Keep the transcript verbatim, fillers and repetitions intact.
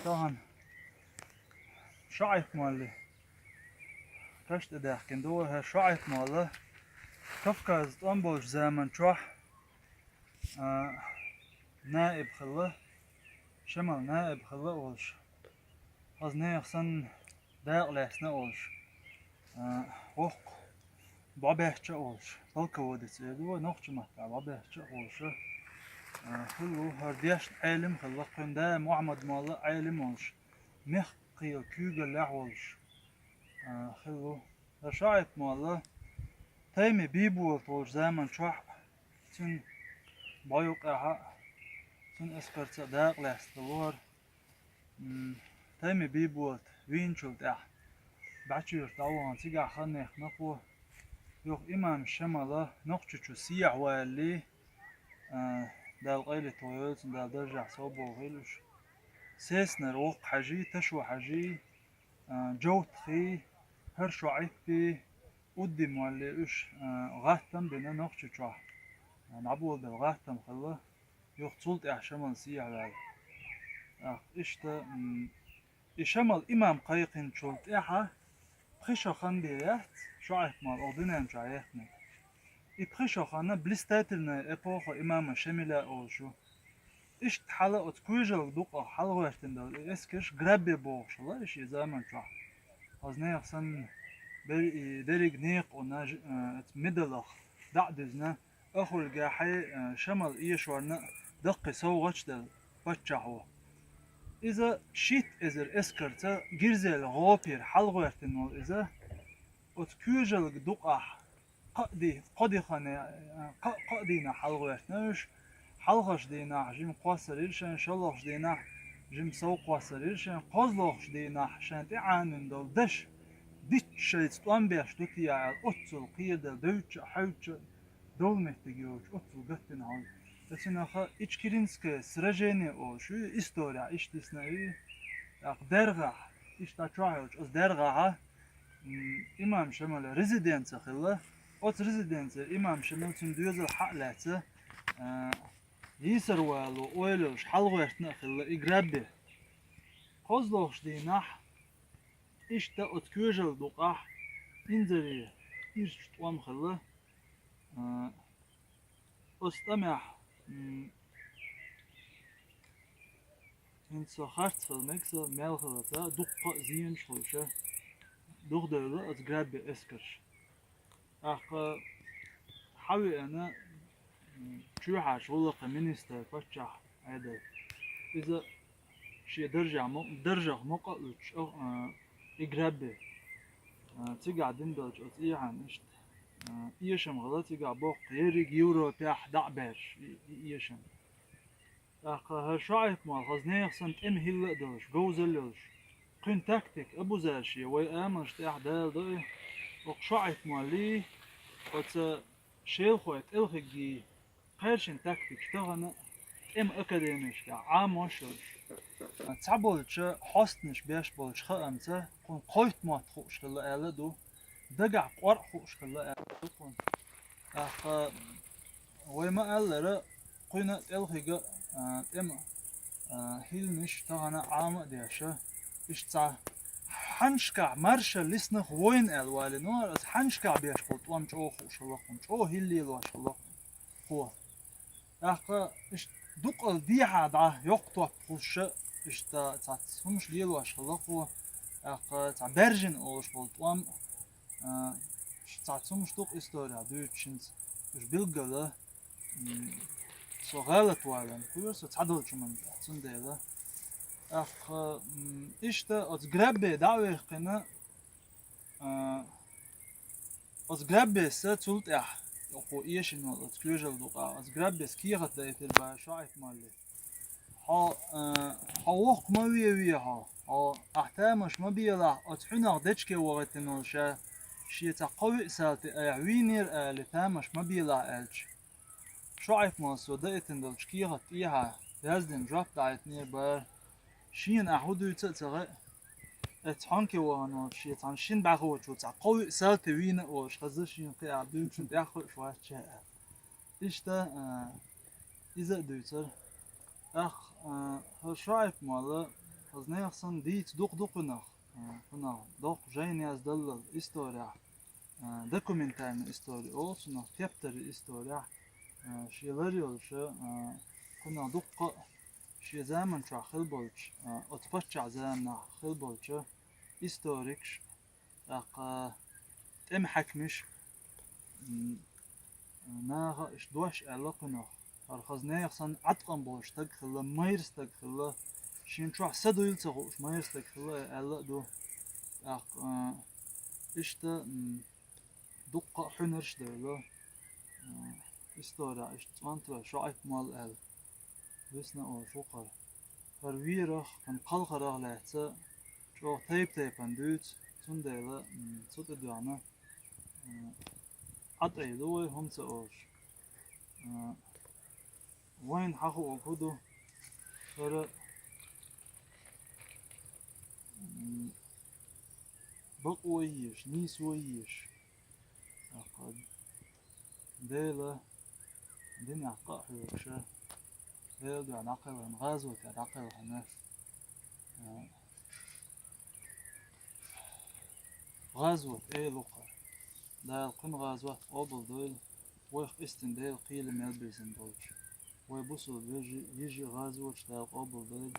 Тахан ШоӀайп-молла каш тӀедаьккхина ду вай. ХӀара ШоӀайп-молла Кавказан тӀом болчу заман чохь, а, наиб хилла, Шемал наиб хилла а волуш, хаза нехан санна дакъа лаьцна а волуш, а, воккха бӀобаьхча а волуш, полководец эр ду вай, нохчийн маттахь бӀобаьхча а волуш, а, хилла ву. ХӀара дешна Ӏелам а хилла, кхуьнан да Мухьаммад-молла Ӏелам а волуш, мехкан кхелан куьйгаллехь а волуш, а, хилла ву. ХӀара ШоӀайп-молла Тайми Бийболат волчу заман чохь цуьнан бӀо юкъехь а, цуьнан эскарца а дакъа лаьцна хилла ву хӀара. М, Тайми Бийболат вийначул тӀаьхьа БӀачу-Юьрта дӀавахана, цигахь хан яьккхина кхо. Юха имам Шемала Нохчийчу сехьа валале, а, Дала къайле тхо йойла цунна, Дала даржехь совбохийла уьш. Сесанара Воккха-Хьаьжи, Ташо-Хьаьжи, а, Джовтхи, хӀара ШоӀайпи, Удди-молли уьш, а, гӀаттам а бина Нохчийчохь, а, дӀаболабелла гӀаттам хилла. Юха цул тӀаьхьа Шемал сехьа ваьлла. ТӀаккха иштта, м, и Шемал имам кхайкхинчул тӀаьхьа пхи шо хан бен яц ШоӀайп-молла оха дуьнен чохь яьккхинарг. И пхи шо хан блистательная эпоха имама Шемиля олуш ю. Иштта хьала оцу коьжалг дукъах хьалагӀоьртина долу и эскарш Граббе бохуш хилла и шен заман чохь. Хаза нехан санна бер-, и дерриг некъа уна ж-, а, оцу медалах дӀа а дуьзна, Ахулгахьий, а, Шемал эшорна а даккхий совгӀаташ делла паччахьо. Иза шийтта эзар эскарца Гирзел гӀопера хьалагӀоьртина волу иза, оцу коьжалг дукъах кхаа ди-, кхо дихане, а, кхаа, кхаа дийнахь хьалагӀоьртина уьш, хьалхарчу дийнахь жима кхоссар йира шайн, шолгӀачу дийнахь жима сов кхоссар йира шайн, кхозлагӀчу дийнахь шайн тӀе Ӏанийна долу даш дитт шайца тӀом беш ду те аьлла, оццул кхераделла, девдча а, хьаьвдча а, довла меттиг йоцуш, оццул гатдина хьал. Эцунах Ичкеринское сражение олуш ю, история иштта дисна ю. ТӀаккха ДергаӀахь, иштта чохь йолчу оцу ДергаӀахь, м, имам Шемала резиденци хилла. Оцу резиденцера имам Шемал, цуьнан доьзал хьа а лаьцна, а, йийсар вало ойла йолуш хьалагӀоьртина а хилла и Граббе. КхозлагӀчу дийнахь иштта оцу коьжалг дукъахь инзаре ирча тӀом хилла. А, оцу тӀамехь, м, хӀинца со харц хила мега, со мел хиларца, дуккха а зенаш хуьлуш, духадевлла оцу Граббе эскарш. ТӀаккха хьавеана, м, чоьхьарчу гӀуллакхийн министр паччахь Ӏедал. Иза шен даржехь мо-, даржах мукъа а луьттуш, а, и Граббе, а, цигахь дина долчу оцу эхьана иштта, а, эшам хилла цигахь боккха ерриг Европехь дӀа а баьржаш и, и эшам. ТӀаккха хӀара ШоӀайп-молла хаза нехан санна тӀеман хӀилла а долуш, говзалла йолуш, кхуьнан тактика а бу-кх шен, вай амалш тӀехь даладо и, оха ШоӀайп-моллий, оцу Шелхойн ТӀелхиггий, кхаьршина тактика тахана тӀеман академешкахь Ӏамош йолуш. Цхьаболчу хьостанаша беш болчу хаамца, кхунна кхойтта мотт хууш хилла аьлла а ду, дагахь къоръ хууш хилла аьлла а ду кхунна. ТӀаккха вай ма-аллара, кхуьнан а ТӀелхиган а, а, тӀеман, а, хӀилланаш тахана Ӏама а деш, иштта цхьа хьаннашкахь марша лесных войн аьлла валийна вара, аса хьаннашкахь беш болу тӀом чӀогӀа хууш хилла кхунна, чӀогӀа хӀилла лелош хилла кхо. ТӀаккха иштта дукъал дехьа дӀа йоккха топ хуьлуш, иштта цхьацца хӀумаш лелош хилла кхо. ТӀаккха цхьа баьржина олуш болу тӀом, а, цхьацца хӀумаш ду-кх исторехь дуьйцуш хӀинца, уьш билггала, м, со гӀалат валийна кхоьру со цхьадолчу хӀуманна тӀехь, цундела. ТӀаккха, м, иштта оцу Граббе дӀа а ваьккхина, а, оцу Граббес цул тӀаьхьа, оцу эшина волу оцу коьжалг дукъахь, оцу Граббес кехат дайтира бара ШоӀайп-молле. Хьо, а, хьо воккха ма ве, ве хьо, хьо, ахь тамаш ма белахь, оцу хьуьнах дечке вахийтина волу ша, шен цхьа кхо-виъ салти айхьа вийнера али тамаш ма белахь аьлча. ШоӀайп-моллас даийтина долчу кехат тӀехьа яздина жоп дӀахӀиттинера бара. Шена ахь хӀун дуьйцу а ца хаьа, оцу хьонке вахана волчу шен цхьана шина бӀаьхочо цхьа кхо-виъ салти вийна а волуш хезна шена кхин а, дуьйцучунна тӀехь а хууш вац ша аьлла. Иштта, а, иза а дуьйцура. ТӀаккха, а, хӀара ШоӀайп-молла Хаза нехан санна дийца дукха ду кхунах, а, кхунах доккха жайна яздаллал история, а, документальная история олу цунах, тептарий история, а, шен лар йолуша, а, кхунах дуккха а шен заман чохь хилла болчу, а, оцу паччахь заманахь хилла болчу историкаш, тӀаккха тӀеман хьаькамаш, м, наха иштта дош аьлла кхунах. ХӀара хаза нехан санна Ӏаткъам болчу стаг хилла, майра стаг хилла, шен чохь са дуйла ца хууш майра стаг хилла аьлла а ду. ТӀаккха, а, иштта, м, дуккха а хьуьнарш а девлла, а, история иштта цӀонтаваьлла, ШоӀип-молла аьлла. Висна олуш ву хӀара. ХӀара верах, кхуьнан кхалхарах лаьцна чӀогӀа тайп-тайпана дуьйцу, цундела, м, цу тӀе доьгӀна, м, Ӏа тӀе ду вай хӀума ца олуш. М, вайна хьан хуу хӀун ду, хӀара, м, бакъо езаш, нийсо езаш. ТӀаккха Дела динехь къа а хьоьгуша, Делан дуьхьа дӀакхелхина, гӀазоте дӀакхелхина, а, гӀазот эр ву кхара. Дала кхуьнан гӀазот къобалдойла, вайх къистина Делан кхеле мел бирзина болчу вай бусалба вежарий, йижарий гӀазоташ Дала къобалдойла.